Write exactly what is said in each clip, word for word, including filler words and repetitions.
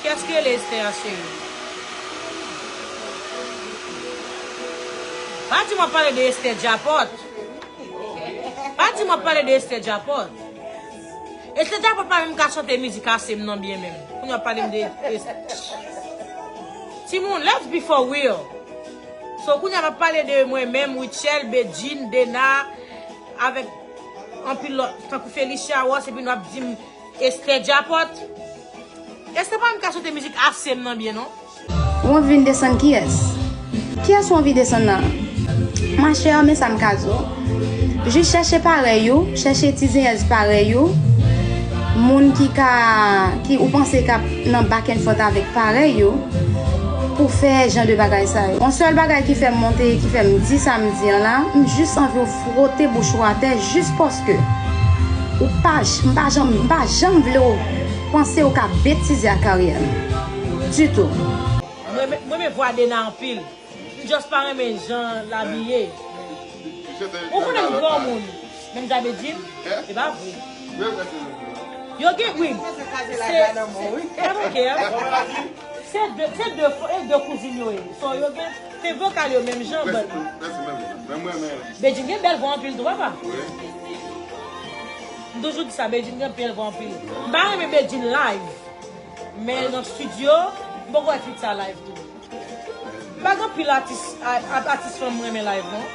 Kiyès ki rele Esther a, cheri? Pa di m w ap pale de Esther Djapòt. Pa di m w ap pale de Esther Djapòt. Esther Djapòt pa menm ka chante mizik ase m nan byen menm. Kounye a w ap pale m de Esther. Timoun, let's be for real. So, kounye a m ap pale de mwen menm, Rutshelle, Bedjine, Dena, avèk anpil lòt, tankou Felicia Ross, epi nou ap di m Esther Djapòt. Esther pa menm ka chante mizik ase m nan byen, non. Ou anvi vin desann kiyès? Kiyès ou anvi desann la? Machè, men sa m ka di w. Jis chèche parèy ou, chèche ti zenyèz parèy ou, moun ki ka, ki ou panse k ap nan back and forth avèk parèy ou, pou fè jan de bagay sa yo. Yon sèl bagay ki fè m monte, ki fè m di sa m di an la, m jis anvi w fwote bouch ou atè, jis paske ou pa, m pa janm, m pa janm vle w panse ou ka betize ak karyè m. Ditou. Mwen, mwen renmen vwa Dena anpil. M just pa renmen jan l abiye. Ou konnen m granmoun. Menm jan Bedjine, e pa vre. Yo gen, wi. Se, se, I don't care. Se de, se de, e de kouzin yo ye. So, yo gen, te vokal yo menm jan, but Bedjine gen bèl vwa anpil tou, papa. M toujou di sa, Bedjine gen bèl vwa anpil. M pa renmen Bedjine live. Men nan studio, m poko wè tit sa live tou. M pa gen anpil atis, a, a, atis fanm m renmen live, non.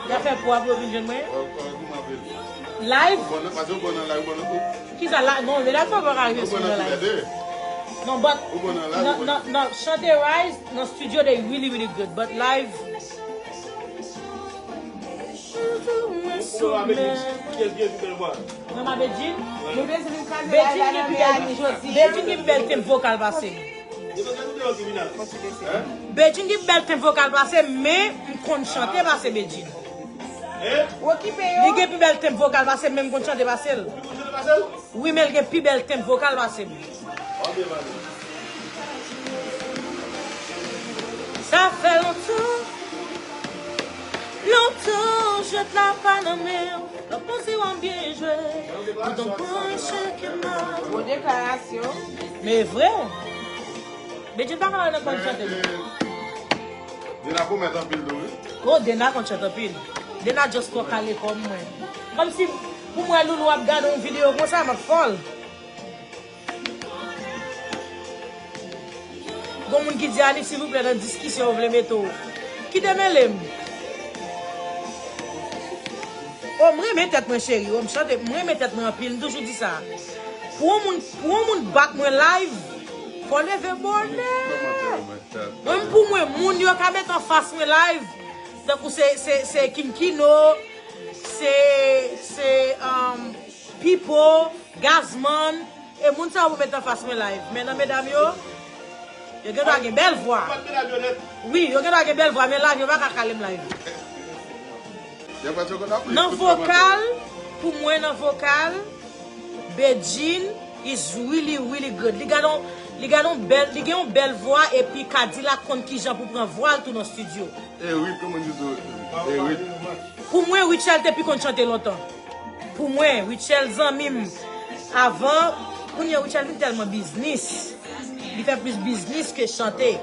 Y ap fè pou apre yo vin jwenn mwen. Live? Kisa la? Non, men la fò pa ka rive sou mwen live. Non, but nan, nan, nan chante Rise, nan studio, they really, really good. But live, Mwen renmen Bedjine. Bedjine gen pi bèl, Bedjine gen pi bèl tenb vokal pase m. Bedjine gen pi bèl tenb vokal pase m, men m konn chante pase Bedjine. Li gen pi bèl tenb vokal pase m, men m konn chante pase l. Wi, men l gen pi bèl tenb vokal pase m. Sa fè lontan, lontan jwèt la pa nan men w. Lè w panse w ap byen jwe, ou donk pran echèk e mal. Bon deklarasyon. Men e vre. Bedjine pa ka nan konn chante. Dena konn mèt anpil tou, wi. Oh, Dena konn chante anpil. Dena just twò kale kòm mwen. Kòmsi pou mwen Loulou ap gade yon videyo konsa, m ap fòl. Gon moun ki di, "Ani, silvouplè, nan diskisyon ou vle mete w." Ki demele m? Oh, m renmen tèt mwen, cheri. Oh, m chante, m renmen tèt mwen anpil. M toujou di sa. Pou yon moun, pou yon moun bat mwen live, fò leve bonè. Mwen, pou mwen, moun yo ka met anfas mwen live, tankou se, se, se King Kino, se, se, um, Pipo, Gazman, e moun sa yo pou met anfas mwen live. Men nan medam yo, yo gen dwa gen bèl vwa. Wi, yo gen dwa gen bèl vwa, men live, yo pa ka kale m live. Nan vokal, pou mwen nan vokal, Bedjine is really, really good. Li gen yon, li gen yon bèl, li gen yon bèl vwa, epi Kadilak konn kijan pou pran vwa l tou nan studio. E rit, kòman di tou? E rit. Pou mwen, Rutshelle te pi konn chante lontan. Pou mwen, Rutshelle zanmi m. Avan, kounye a Rutshelle vin tèlman biznis. Li fè plis biznis ke chante.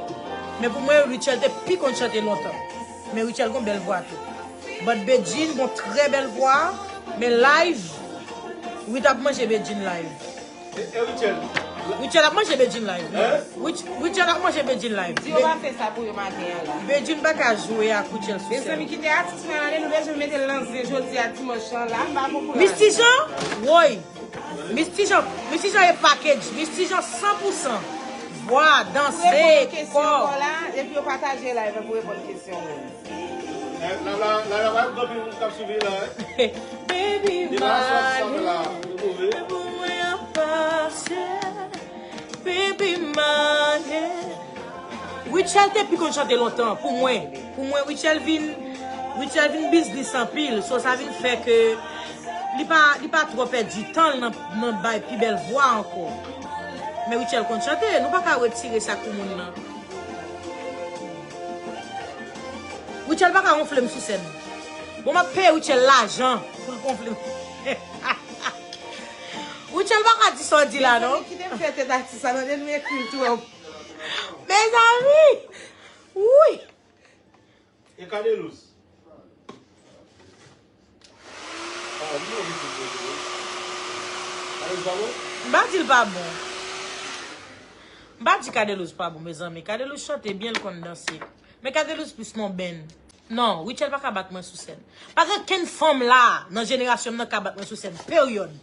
Men pou mwen, Rutshelle te pi konn chante lontan. Men Rutshelle gon bèl vwa tou. But Bedjine gon trè bèl vwa, men live, Rut ap manje Bedjine live. E, e Rutshelle? Rutshelle ap manje Bedjine live. Hein? Rutsh-, Rutshelle ap manje Bedjine live. Di yo pa fè sa pou yo maten an la. Bedjine pa ka jwe ak Rutshelle sou sèn. Mezanmi, kite atis mwen ale, nou bezwen mete l nan zen jodi a dimanch lan la, m pa konprann. Misty Jean? Woy. Misty Jean, Misty Jean e package. Misty Jean san pou san. Vwa, danse, kò. Epi yo pataje live pou reponn kesyon mwen. Eh, la, la, la, la, la, anpil moun k ap swiv li la, eh. Baby, male, pou mwen ap pase. Baby, male. Rutshelle te pi konn chante lontan, pou mwen. Pou mwen, Rutshelle vin, Rutshelle vin biznis anpil. So, sa vin fè ke li pa, li pa twò pèdi tan l nan, nan bay pi bèl vwa ankò. Men Rutshelle konn chante, nou pa ka retire sa pou moun nan. Rutshelle pa ka wonfle m sou sèn. Bon, m ap peye Rutshelle lajan pou l wonfle m. Rutshelle Chèl pa ka di sa w di la, non. Mezanmi, kite m fè tèt atis la, tande nou ekri l tou. Mezanmi! Wi! E Cadelouse? Ah, nou anvi tout kote, wi. Cadelouse pa bon? M pa di l pa bon. M pa di Cadelouse pa bon, mezanmi. Cadelouse chante byen, l konn danse. Men Cadelouse plis monbèn. Non, Rutshelle pa ka bat mwen sou sèn. Pa gen kenn fanm la, nan jenerasyon m nan, ka bat mwen sou sèn. Peryòd.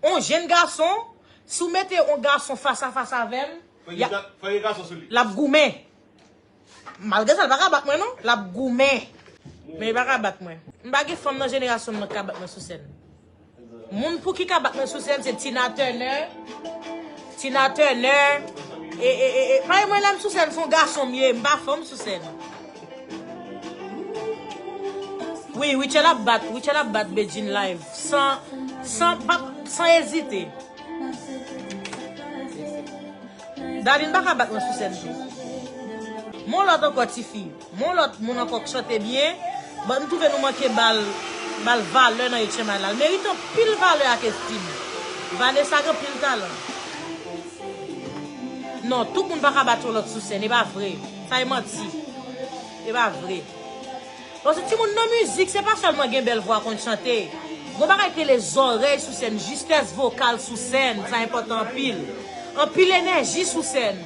On jenn gason, si w mete on gason fas a fas avè m, Fò gen ga- fò gen gason sou li. L ap goumen. Malgre sa, l pa ka bat mwen, non. L ap goumen. Men li pa ka bat mwen. M pa gen fanm nan jenerasyon m nan k ka bat mwen sou sèn. Moun pou ki ka bat mwen sou sèn, se Tina Turner. Tina Turner. E, e, e, e. Paske mwen, lè m sou sèn, se yon gason m ye. M pa fanm sou sèn. Wi, Rutshelle ap bat. Rutshelle ap bat Bedjine live. San, san, pa, san ezite. Darline pa ka bat mwen sou sèn tou. Mon lòt ankò, tifi. Mon lòt moun ankò k chante byen. Bon, m twouve nou manke ba l, ba l valè nan Etchenmay la. L merite anpil valè ak estim. Vanessa gen anpil talan. Non, tout moun pa ka bat yon lòt sou sèn. E pa vre. Sa e manti. E pa vre. Paske timoun, nan mizik, se pa sèlman gen bèl vwa, konn chante. Gon bagay ki rele zòrèy sou sèn, jistès vokal sou sèn, sa enpòtan anpil. Anpil enèji sou sèn.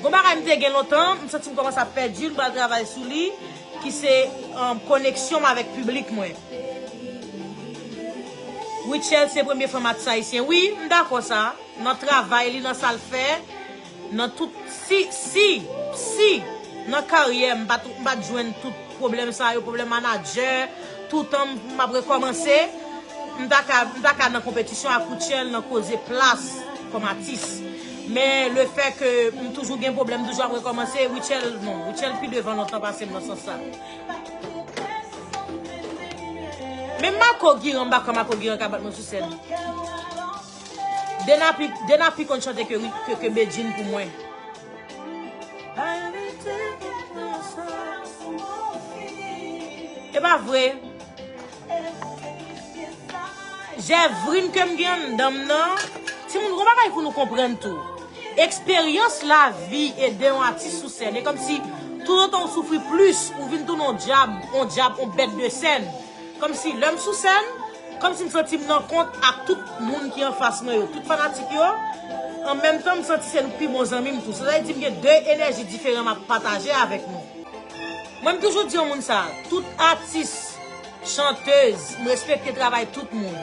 Gon bagay m te gen lontan, m santi m kòmanse ap pèdi l, m pral travay sou li, ki se, um, koneksyon m avèk piblik mwen. Rutshelle se premye fanm atis ayisyen. Wi, m dakò sa. Nan travay li, nan sa l fè, nan tout, si, si, si, nan karyè m, m pa t, m pa t jwenn tout pwoblèm sa yo, pwoblèm manadjè, toutan m, m ap rekòmanse, m ta ka, m ta ka nan konpetisyon ak Rutshelle nan koze plas kòm atis. Men le fè ke m toujou gen pwoblèm, m toujou ap rekòmanse, Rutshelle, non, Rutshelle pi devan lontan pase m nan sans sa. Menm Marco Guiran, m pa kwè Marco Guiran ka bat mwen sou sèn. Dena pi, Dena pi konn chante ke, ke, ke Bedjine pou mwen. E pa vre. Jèvrin ke m gen anndan m nan, timoun, gon bagay pou nou konprann tou. Eksperyans lavi ede yon atis sou sèn. E kòmsi, toutotan w soufri plis, ou vin tounen yon dyab, yon dyab, yon bèt de sèn. Kòmsi, lè m sou sèn, kòmsi m santi m nan kont ak tout moun ki anfas mwen yo, tout fanatik yo. An menm tan, m santi se nou pi bon zanmi m tou. Sa vle di m gen de enèji diferan m ap pataje avèk nou. Mwen, m toujou di yon moun sa, tout atis, chantez, m respekte travay tout moun.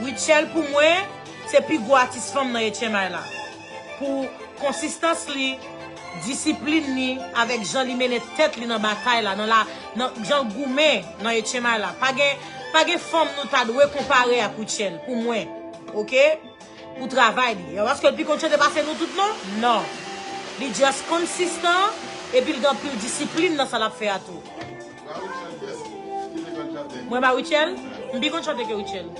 Rutshelle, pou mwen, se pi gwo atis fanm nan Etchenmay la. Pou konsistans li, disiplin li, avèk jan li mennen tèt li nan batay la, nan la, nan jan l goumen nan Etchenmay la. Pa gen, pa gen fanm nou ta dwe konpare ak Rutshelle, pou mwen. Oke? Pou travay li. E paske l pi konn chante pase nou tout, non? Non. Li just konsistan, epi l gen anpil disiplin nan sa l ap fè a tou. Mwen pa Rutshelle? M pi konn chante ke Rutshelle.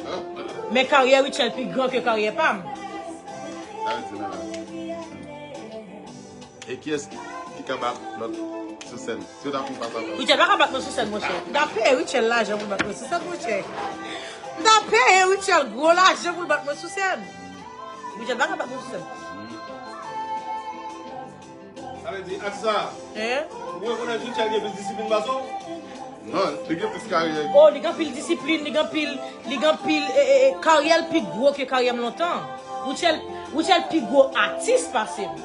Men karyè Rutshelle pi gran ke karyè pa m. E kiyès ki, ki ka bat lòt sou sèn? Si w ta fè yon fas a fas. Rutshelle pa ka bat mwen sou sèn, monchè. M ta peye Rutshelle lajan pou l bat mwen sou sèn, monchè. M ta peye Rutshelle gwo lajan pou l bat mwen sou sèn. Rutshelle pa ka bat mwen sou sèn. Sa vle di, atis sa, ou rekonèt Rutshelle gen plis disiplin pase w? Non, li gen plis karyè. Oh, li gen anpil disiplin, li gen anpil, li gen anpil, e, e, e, karyè l pi gwo ke karyè m lontan. Rutshelle, Rutshelle pi gwo atis pase m.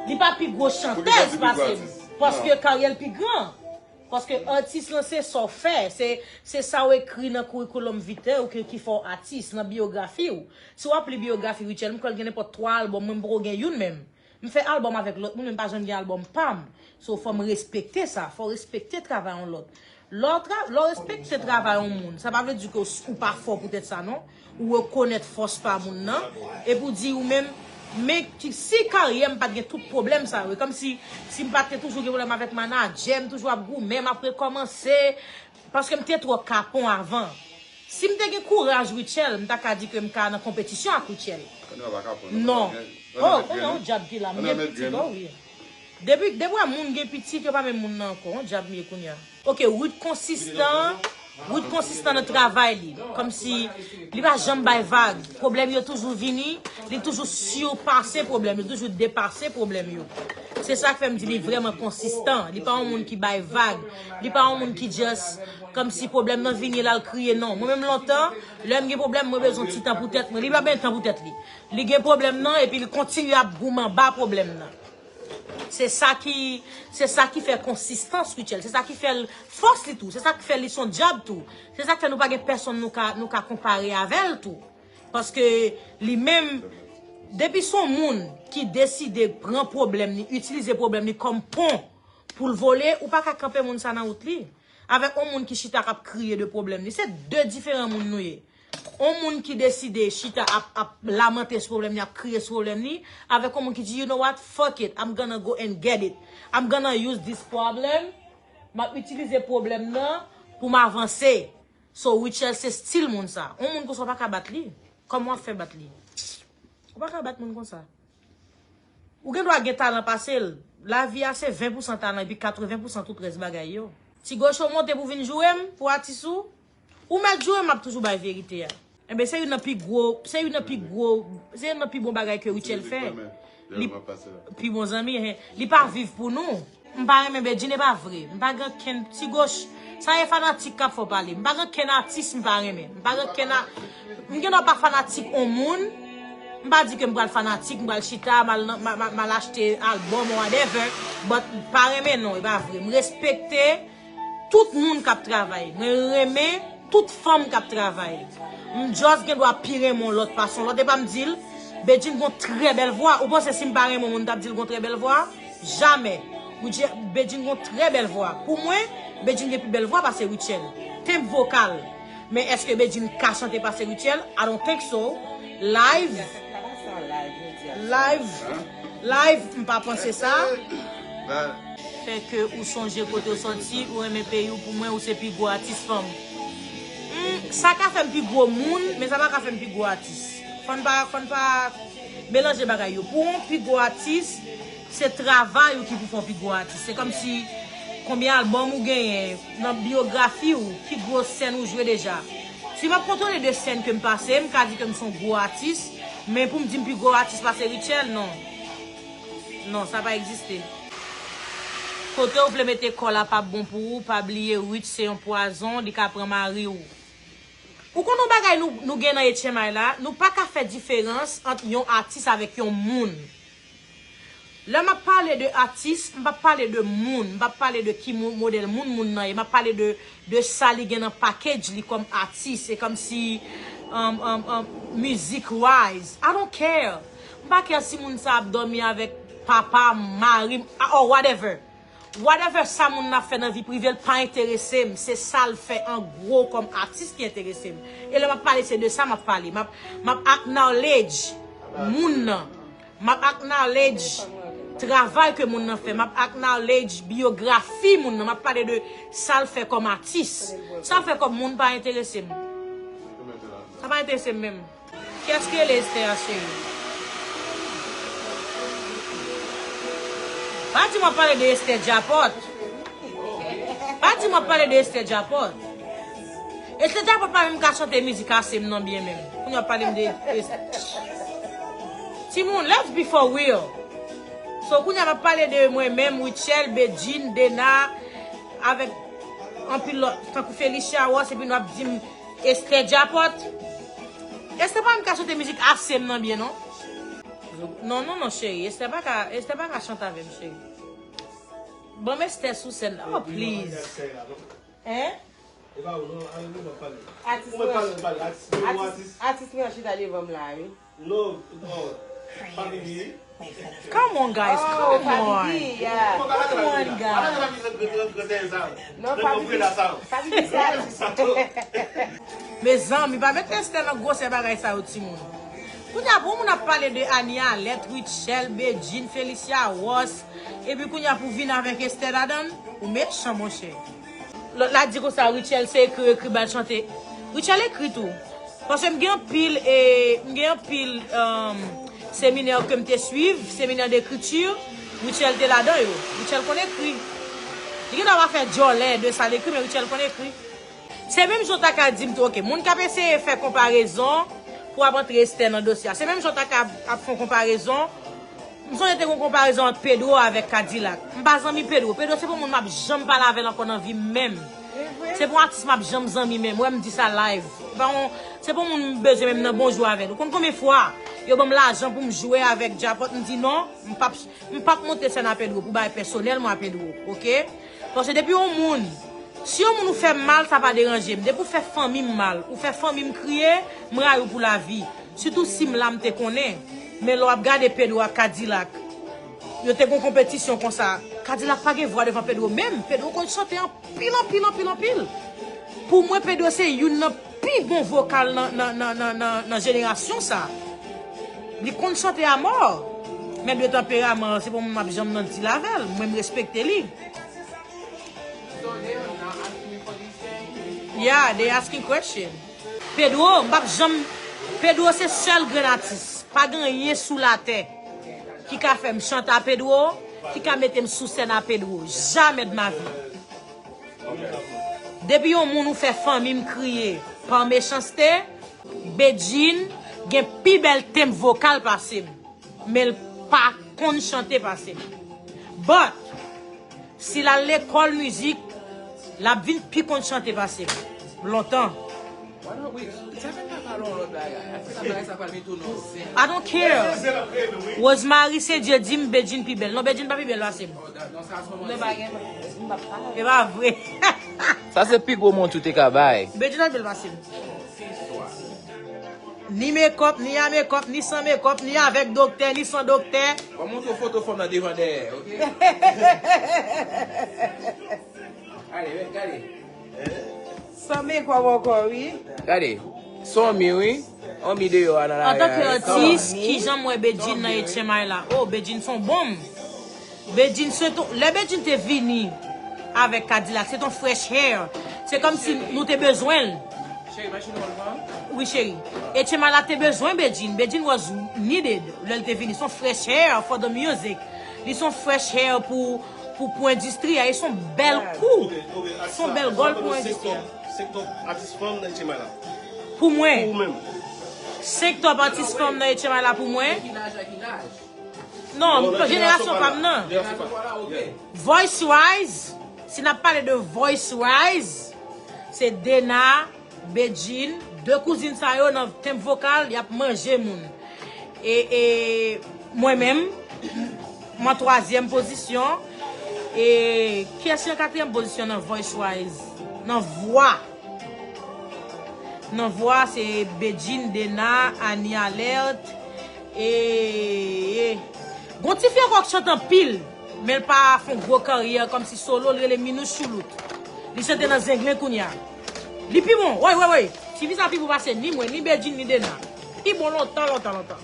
Li pa pi gwo chantèz pase m. Paske karyè l pi gran. Paske atis lan se sa w fè, se, se sa w ekri nan curriculum vitae ou ki, ki fè w atis, nan biyografi w. Si w ap li biyografi Rutshelle, m kwè l gen nenpòt twa albòm, mwen m poko gen youn menm. M fè albòm avèk lòt moun, men m pa janm gen albòm pa m. So, fò m respekte sa, fò w respekte travay yon lòt. Lè w tra-, lè w respekte travay yon moun, sa pa vle di ke w, ou pa fò poutèt sa, non. Ou rekonèt fòs pa moun nan, epi w di ou menm, men ki, si karyè m pa t gen tout pwoblèm sa yo, e kòmsi, si m pa t te toujou gen pwoblèm avèk manadjè, m toujou ap goumen, m ap rekòmanse, paske m te twò kapon avan. Si m te gen kouraj Rutshelle, m ta ka di ke m ka nan konpetisyon ak Rutshelle. Non. Oh, konnen yon dyab ki la, m gen pitit, oh wi. Depi, depi wè moun gen pitit, yo pa menm moun nan ankò. Yon dyab m ye kounye a. Ok, Ruth konsistan. Wood konsistan nan travay li. Kòmsi li pa janm bay vag. Pwoblèm yo toujou vini, li toujou sipase pwoblèm yo, toujou depase pwoblèm yo. Se sa k fè m di li vrèman konsistan. Li pa yon moun ki bay vag. Li pa yon moun ki just kòmsi pwoblèm nan vini, l al kriye, non. Mwen menm lontan, lè m gen pwoblèm, mwen bezwen ti tan pou tèt mwen. Li pa benyen tan pou tèt li. Li gen pwoblèm nan, epi li kontinye ap goumen anba pwoblèm nan. Se sa ki, se sa ki fè konsistans Rutshelle. Se sa ki fè l fòs li tou. Se sa ki fè li son djab tou. Se sa ki fè nou pa gen pèsonn nou ka, nou ka konpare avè l tou. Paske li menm, depi se yon moun ki deside pran pwoblèm li, itilize pwoblèm li kòm pon pou l vole, ou pa ka kanpe moun sa nan wout li. Avèk yon moun ki chita k ap kriye de pwoblèm li. Se de diferan moun nou ye. Yon moun ki deside chita ap, ap lamante sou pwoblèm li, ap kriye sou pwoblèm li, avèk yon moun ki di, "You know what? Fuck it. I'm gonna go and get it. I'm gonna use this problem." M ap itilize pwoblèm nan pou m avanse. So, Rutshelle se stil moun sa. Yon moun konsa w pa ka bat li. Kòman w ap fè bat li? Ou pa ka bat moun konsa. Ou gen dwa gen talan pase l. Lavi a se ven pousan talan epi katreven pousan tout rès bagay yo. Ti goch ou monte pou vin joure m, pou atis ou. Ou mèt joure m, m ap toujou bay verite a. Enben, se youn nan pi gwo, se youn nan pi gwo, se youn nan pi bon bagay ke Rutshelle fè. Li pi bon zanmi, hen. Li pa viv pou nou. M pa renmen Bedjine, e pa vre. M pa gen okenn ti goch. Sa e fanatik k ap fè w pale. M pa gen okenn atis m pa renmen. M pa gen okenn a-, m gen dwa pa fanatik on moun. M pa di ke m pral fanatik, m pral chita, m al nan, ma, ma, m al achte albòm ou whatever. But pa renmen non, e pa vre. M respekte tout moun k ap travay. Mwen renmen tout fanm k ap travay. M just gen dwa pi renmen yon lòt pase yon lòt. E pa m di l, Bedjine gon trè bèl vwa. Ou panse si m pa renmen yon moun, m t ap di l gon trè bèl vwa? Jamè. Rutshelle, Bedjine gon trè bèl vwa. Pou mwen, Bedjine gen pi bèl vwa pase Rutshelle. Tenb vokal. Men èske Bedjine ka chante pase Rutshelle? I don't think so. Live. Live. Live, m pa panse sa. Fè ke ou sonje kote w sòti, ou renmen peyi w, pou mwen, ou se pi gwo atis fanm. Hmm, sa ka fè m pi gwo moun, men sa pa ka fè m pi gwo atis. Fò n pa, fò n pa melanje bagay yo. Pou yon pi gwo atis, se travay ou ki pou fè w pi gwo atis. Se kòmsi konbyen albòm ou genyen, nan biyografi w, ki gwo sèn ou jwe deja. Si m ap kontwole de sèn ke m pase, m ka di ke m se yon gwo atis, men pou m di m pi gwo atis pase Rutshelle, non. Non, sa pa egziste. Kote w vle mete kò la p ap bon pou ou, pa bliye Rutsh se yon pwazon, li ka pran mari w. Ou konn yon bagay nou, nou gen nan H M I la, nou pa ka fè diferans ant yon atis avèk yon moun. Lè m ap pale de atis, m p ap pale de moun, m p ap pale de ki mo-, modèl moun moun nan ye, m ap pale de, de sa li gen nan package li kòm atis, e kòmsi, um, um, um, mizik wise. I don't care. M pa care si moun sa ap dòmi avèk papa m, mari m, or whatever. Whatever sa moun nan ap fè nan vi prive l pa enterese m, se sa l fè an gwo kòm atis ki enterese m. E lè m ap pale, se de sa m ap pale. M ap, m ap acknowledge moun nan. M ap acknowledge travay ke moun nan fè. M ap acknowledge biyografi moun nan. M ap pale de sa l fè kòm atis. Sa l fè kòm moun pa enterese m. Sa pa enterese m menm. Kiyès ki rele Esther a, cheri? Pa di m w ap pale de Esther Djapòt. Pa di m w ap pale de Esther Djapòt. Esther Djapòt pa menm ka chante mizik ase m nan byen menm. Kounye a w ap pale m de Es-, timoun, let's be for real. So, kounye a m ap pale de mwen menm, Rutshelle, Bedjine, Dena, avèk anpil lòt, tankou Felicia Ross, epi nou ap di m Esther Djapòt. Esther pa menm ka chante mizik ase m nan byen, non. Non, non, non, cheri. Esther pa ka, Esther pa ka chante avè m, cheri. Ban m Esther sou sèn la. Oh, please. Hein? Atis mwen, atis, atis mwen an chita devan m la, wi. No, no. Family. Come on, guys, come on. Come on, guys. Non, family. Family, se atis. Mezanmi, pa met Esther nan gwosè bagay sa yo, timoun. Kounye a, pou moun ap pale de Anie Alerte, Rutshelle, Bedjine, Felicia Ross, epi kounye a pou vin avèk Esther ladan l, ou mechan, monchè. Lòt la di konsa, Rutshelle se ekri, ekri, ba l chante. Rutshelle ekri tou. Paske m gen anpil, e, m gen anpil, um, seminè ke m te swiv, seminè dekriti, Rutshelle te ladan yo. Rutshelle konn ekri. Li gen dwa pa fè djòlè de sa l ekri, men Rutshelle konn ekri. Se menm jan w ta ka di m tou, ok, moun k ap eseye fè konparezon pou ap antre Esther nan dosye a. Se menm jan w ta ka ap fè yon konparezon. M sonje te gen yon konparezon ant Pedro avèk Kadilak. M pa zanmi Pedro. Pedro se pa yon moun m ap janm pale avè l ankò nan vi m menm. Se pa yon atis m ap janm zanmi menm. Wè m di sa live. Se pa yon, se pa yon moun m bezwen menm nan bonjou avè l. Ou konn konbyen fwa yo ban m lajan pou m jwe avèk Djapòt, m di non, m p ap, m p ap monte sèn a Pedro pou bagay pèsonèl mwen a Pedro, ok? Paske depi yon moun, si yon moun ou fè m mal, sa pa deranje m. Depi ou fè fanmi m mal, ou fè fanmi m kriye, m rayi w pou lavi. Sitou si m la, m te konnen. Men lè w ap gade Pedro ak Kadilak, yo te gon konpetisyon konsa. Kadilak pa gen vwa devan Pedro menm. Pedro konn chante anpil, anpil, anpil, anpil. Pou mwen, Pedro se youn nan pi bon vokal nan, nan, nan, nan, nan, nan jenerasyon sa. Li konn chante a mò. Men de tanperaman, se pa yon moun m ap janm nan dil avè l. Mwen, m respekte li. Yeah, they asking question. Pedro, m p ap janm. Pedro se sèl grenn atis. Pa gen anyen sou latè ki ka fè m chante a Pedro, ki ka mete m sou sèn a Pedro. Jamais de ma vie. Depi yon moun ou fè fanmi m kriye pa mechanste, Bedjine gen pi bèl tenb vokal pase m. Men l pa konn chante pase m. But, si l al lekòl mizik, l ap vin pi konn chante pase m. Lontan. Why don't we, sa fè n pa pale yon lòt bagay. Afè sa bagay sa pral mete w nan zen. I don't care. Rosemary Saint Dieu di m Bedjine pi bèl. Non, Bedjine pa pi bèl pase m. Oh, non, sa se yon manti. E pa vre. Sa se pi gwo manti w te ka bay. Bedjine pa pi bèl pase m. Ni makeup, ni a makeup, ni san makeup, ni avèk doktè, ni san doktè. Ban m montre w foto fanm nan devan dèyè, ok? Ale, men, gade. San makeup ankò, wi. Gade. Son mi, wi. On mi deyò a nan lari a, wi. Antanke atis, kijan m wè Bedjine nan H M I la? Oh, Bedjine son bonm. Bedjine se ton, lè Bedjine te vini avèk Kadilak, se ton fresh hair. Se kòmsi nou te bezwen l. Cheri, machine on, pa? Wi, cheri. H M I la te bezwen Bedjine. Bedjine was needed lè l te vini. Se yon fresh hair for the music. Li se yon fresh hair pou, pou, pou endistri a. E se yon bèl kou. Se yon bèl gòl pou endistri a. Senk top atis fanm nan H M I la. Pou mwen. Pou ou menm. Senk top atis fanm nan H M I la pou mwen. Ki laj a ki laj? Non, jenerasyon pa m nan. Voice Rise, si n ap pale de Voice Rise, se Dena, Bedjine, de kouzin sa yo nan tenb vokal, y ap manje moun. E, e mwen menm, m an twazyèm pozisyon. E kiyès ki an katriyèm pozisyon nan Voice Rise? Nan vwa. Nan vwa, se Bedjine, Dena, Annie Alerte, E, e, gon ti fi ankò k chante anpil, men l pa fè yon gwo karyè kòmsi solo, li rele Minou Choulout. Li chante nan Zenglen kounye a. Li pi bon, woy, woy, woy. Ti fi sa pi bon pase ni mwen, ni Bedjine, ni Dena. Pi bon lontan, lontan, lontan.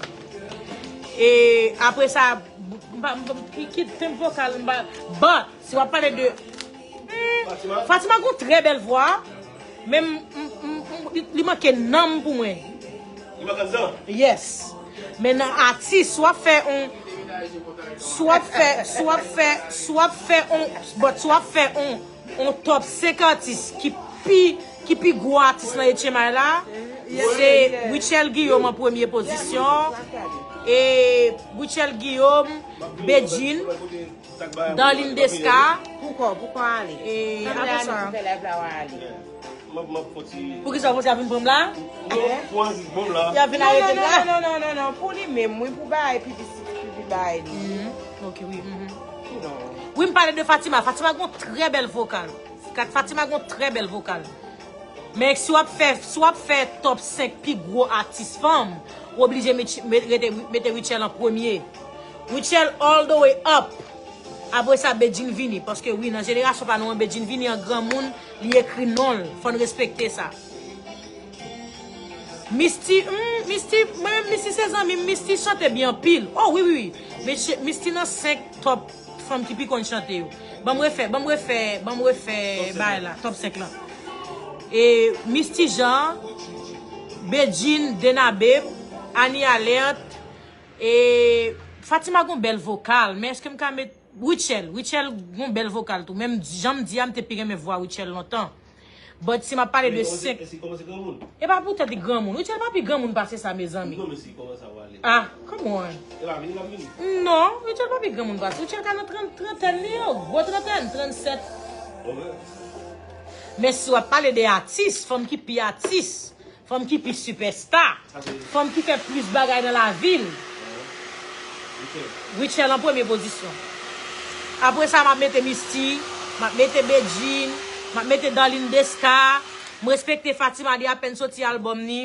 E apre sa, m pa, m pa, ki, ki tenb vokal, m pa, but, si w ap pale de, hmm, Fatima gon trè bèl vwa, men m, m, m, m, li, li manke nanm pou mwen. Li manke anndan? Yes. Men nan atis, si w ap fè on, si w ap fè, si w ap fè, si w ap fè on, but si w ap fè on, on top senk atis ki pi, ki pi gwo atis nan H M I la, se Rutshelle Guillaume an premye pozisyon. E Rutshelle Guillaume, Bedjine, Darline Desca. Poukò, poukò ale? E apre sa, poukisa w panse y ap vin pran m la? Y ap vin arete m la? Non, non, non, non, non, non, pou li menm, wi, pou bagay piblisite, pou bagay li. Mhm. Ok, wi. Mhm. Wi, m pale de Fatima. Fatima gon trè bèl vokal. Kat Fatima gon trè bèl vokal. Men si w ap fè, si w ap fè top senk pi gwo atis fanm, ou oblije met, met, rete, mete Rutshelle an premye. Rutshelle all the way up. Apre sa, Bedjine vini. Paske wi, nan jenerasyon pa nou an, Bedjine vini an granmoun, li ekri non l. Fò n respekte sa. Misty, hmm, Misty, mwen menm Misty se zanmi m, Misty chante byen anpil. Oh, wi, wi, wi. Misty, Misty nan senk top fanm ki pi konn chante yo. Ban m refè, ban m refè, ban m refè bagay la, top senk lan. E Misty Jean, Bedjine, Dena Babe, Annie Alerte, e Fatima gon bèl vokal, men èske m ka met Rutshelle, Rutshelle gon bèl vokal tou. Menm jan m di a, m te pi renmen vwa Rutshelle lontan. But si m ap pale de senk. Eske kòmanse granmoun? E pa poutèt li granmoun. Richel pa pi granmoun pase sa, mezanmi. Non, men si kòmanse ap pale. Ah, come on. E pa vini, l ap vini. Non, Richel pa pi granmoun pase. Richel ka nan trant, trantèn li yo. Gwo trantèn, trannsèt. Ok. Men si w ap pale de atis, fanm ki pi atis, fanm ki pi sipèsta, fanm ki fè plis bagay nan lavil, Ok. Richel an premye pozisyon. Apre sa, m ap mete Misty, m ap mete Bedjine, m ap mete Darline Desca. M respekte Fatima, li apèn soti albòm ni.